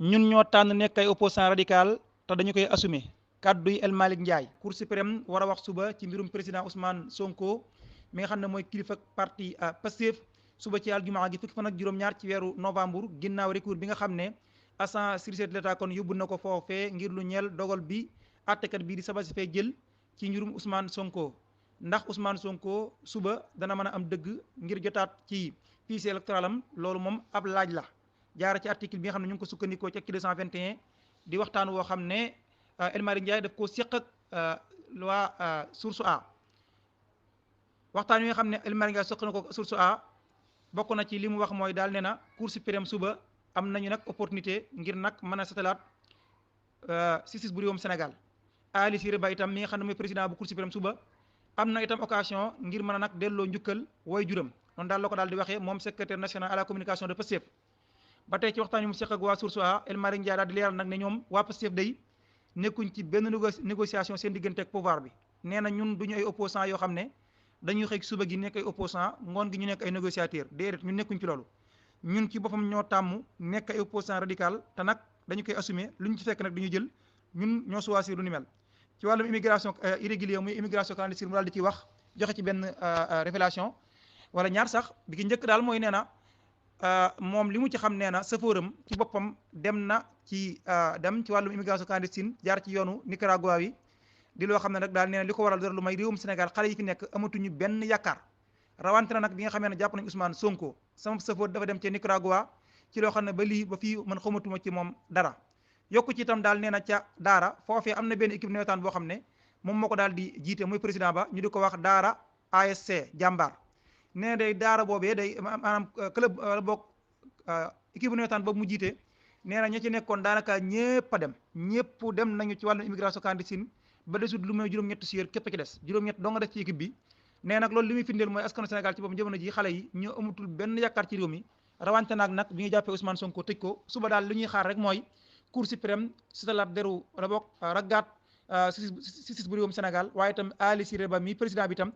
ñun ñoo tànn nekk ay opposant radical te dañu koy assumer kàddu yi El Malick Ndiaye. Cour suprême war a wax suba ci mbirum président Ousmane Sonko mi nga xam ne mooy kilifa parti Pastef suba ci aljumaa gi fukki fan ak juróom-ñaar ci weeru novembre ginnaaw recours bi nga xam ne agent judiciaire de l'État kon yóbbu na ko foofee ngir lu ñeel dogal bi àttekat bii di Sabassy Faye jël ci mbirum Ousmane Sonko. ndax Ousmane Sonko suba dana mën a am dëgg ngir jotaat ci fichier électoral am loolu moom ab laaj la jaara ci article bi nga xam ne ñu ngi ko sukkandikoo ci 221 di waxtaan woo xam ne El Malick Ndiaye daf koo séq ak waa Source A. waxtaan wi nga xam ne El Malick Ndiaye séq na ko Source A bokk na ci li mu wax mooy daal nee na Cour suprême suba am nañu nag opportunité ngir nag mën a setalaat justice bu réewum Sénégal. Ali Siré Ba itam mi nga xam ne mooy président bu Cour suprême suba am na itam occasion ngir mën a nag delloo njukkal way juram noonu daal la ko daal di waxee moom secrétaire national à la communication de Pastef. ba tey ci waxtaan wi mu seq ak waa Source A El Malick Ndiaye daal di leeral nag ne ñoom waa Pastef day nekkuñ ci benn négociation seen diggante ak pouvoir bi nee na ñun duñu ay opposant yoo xam ne dañuy xëy suba gi nekk ay opposant ngoon gi ñu nekk ay négociateur déedéet ñun nekkuñ ci loolu ñun ci boppam ñoo tàmm nekk ay opposant radical te nag dañu koy assumer lu ñu ci fekk nag duñu jël ñun ñoo choisir lu ni mel. ci wàllum immigration irrégulière muy immigration clandestine mu daal di ci wax joxe ci benn révélation wala ñaar sax bi ki njëkk daal mooy nee na moom li mu ci xam nee na safooram ci boppam dem ci wàllum immigration clandestine jaar ci yoonu Nicaragua wi di loo xam ne nag daal nee na li ko waral dara lu may réewum Sénégal xale yi fi nekk amatuñu benn yaakaar rawante na nag bi nga xamee ne jàpp nañu Ousmane Sonko sama safoor dafa dem ci Nicaragua ci loo xam ne ba fii man xamatuma ci moom dara. yokku ci itam daal nee na ca Daara foofee am na benn équipe nawetaan boo xam ne moom moo ko daal di jiite muy président ba ñu di ko wax Daara ASC jàmbaar nee na day Daara boobee day maanaam club wala boog équipe nawetaan boobu mu jiite nee na ña ci nekkoon daanaka ñëpp a dem nañu ci wàllu immigration clandestine ba desut lu muy juróom-ñett si yéen képp ci des juróom-ñett doo nga def ci équipe bi nee nag loolu li muy firndeel mooy askanu Sénégal ci boppam jamono ji xale yi ñoo amatul benn yaakaar ci réew mi rawante naag nag bi ñu jàppee Ousmane Sonko tëj ko suba daal li ñuy xaar rek mooy Cour suprême sutalaat deru wala boog raggaat justice bu réewum Sénégal waaye itam Ali Siré Ba mi président bi itam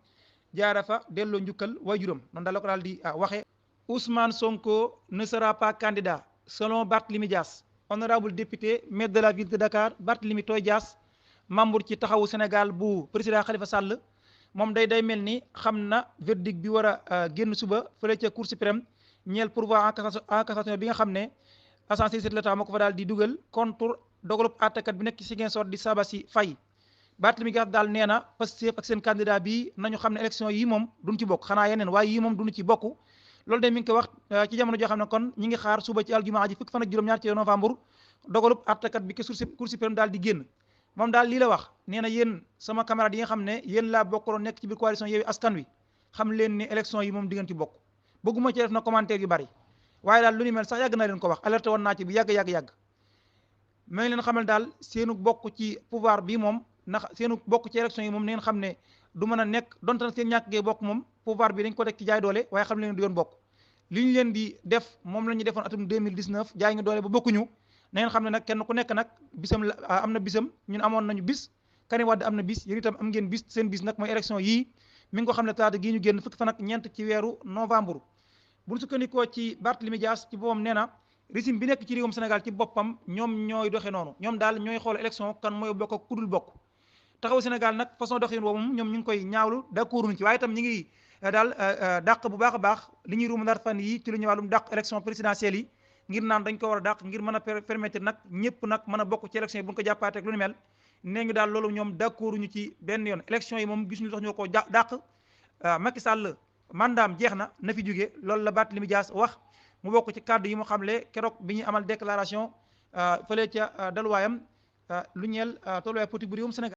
jaara fa delloo njukkal waajuram noonu daal la ko daal di waxee. Ousmane Sonko ne sera pas candidat selon Barthélémy Dias honorable député maire de la ville de Dakar Barthélémy Toye Dias membre ci taxawu Sénégal bu président Khalifa Sall moom day mel ni xam na verdict bi war a génn suba fële ca Cour suprême ñeel pourvoi en cassation bi nga xam ne. agent judiciaire de l'État moo ko fa daal di dugal contre dogalub àttekat bi nekk ci Ziguinchor di Sabassy Faye Barthélémy Dias daal nee na Pastef ak seen candidat bi nañu xam ne élection yi moom duñ ci bokk xanaa yeneen waaye yi moom duñu ci bokk loolu de mi ngi ko wax ci jamono joo xam ne kon ñi ngi xaar suba ci aljumaa ji fukki fan ak juróom-ñaar ci novembre dogalub àttekat bi ke Cour suprême daal di génn moom daal lii la wax nee na yéen sama camarade yi nga xam ne yéen laa bokkaloon nekk ci biir coalition Yewwi Askan Wi xam leen ne élection yi moom di ngeen ci bokk bëgguma ci def na commentaire yu bari waaye daal lu ni mel sax yàgg na leen ko wax alerté woon naa ci bu yàgg ma ngi leen xamal daal seenu bokk ci pouvoir bi moom ndax seenu bokk ci élection yi moom neen xam ne du mën a nekk donte na seen ñàkk gee bokk moom pouvoir bi dañ ko teg ci jaay doole waaye xam leen du yoon bokk li ñu leen di def moom la ñu defoon atum 2019 jaay ñu doole ba bokkuñu na ngeen xam ne nag kenn ku nekk nag bisam la am na bisam ñun amoon nañu bis Karim Wade am na bis yéen itam am ngeen bis seen bis nag mooy élection yii mi ngi ko xam ne talaata gii ñu génn fukki fan ak ñeent ci weeru novembre bu ñu sukkandikoo ci Barthélémy Dias ci boppam nee na régime bi nekk ci réewum Sénégal ci boppam ñoom ñooy doxee noonu ñoom daal ñooy xool élection kan mooy bokk ak ku dul bokk taxawu Sénégal nag façon doxin boobu ñoom ñu ngi koy ñaawlu d'accorduñ ci waaye itam ñi ngi daal dàq bu baax a baax li ñuy ruuma ndar fan yi ci lu ñu wàllum dàq élection présidentielle yi ngir naan dañ ko war a dàq ngir mën a permettre nag ñëpp nag mën a bokk ci élection yi bu ñu ko jàppaatee ak lu ni mel nee ñu daal loolu ñoom d'accorduñu ci benn yoon élection yi moom gisuñu tax ñoo ko dàq Macky Sall mandaam jeex na fi jóge loolu la Barthélémy Dias wax mu bokk ci kàddu yi mu xamle keroog bi ñuy amal déclaration fële ca daluwaayam lu ñeel tolluwaay politique bu réewum Sénégal